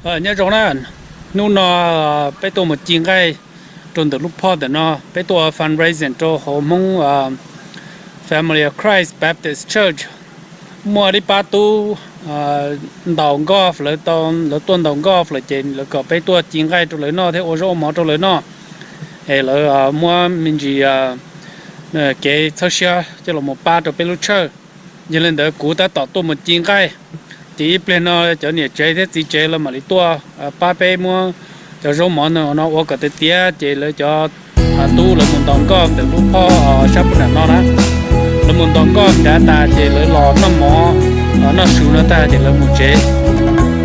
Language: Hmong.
Nyob zoo na, hnub no peb tuaj mus ci nqaij rau ntawm lub phoj ntawm no, peb tuaj fundraising rau hauv Hmoob Family of Christ Baptist Church. Muaj ib pab tub ntaus golf, lawv tuaj ntaus golf lawm ces lawv kom peb tuaj ci nqaij rau lawv noj thiab ua zaub ua mov rau lawv noj. Es lawv muab me ntsis kev txhawb siab coj los pab rau peb lub church. Yog li ntawd kuv tab tom tuaj mus ci nqaij, ces ib pliag no cov niam tsev thiab txiv tsev lawv mam li tuaj pab peb muab cov zaub mov no ua kom tiav tiav. Ces lawv cov tub lawv mus ntaus golf ntawm lub phoj sab pub nam no na. Lawv mus ntaus golf nrad tas ces lawv los noj mov noj su no tag ces lawv mus tsev.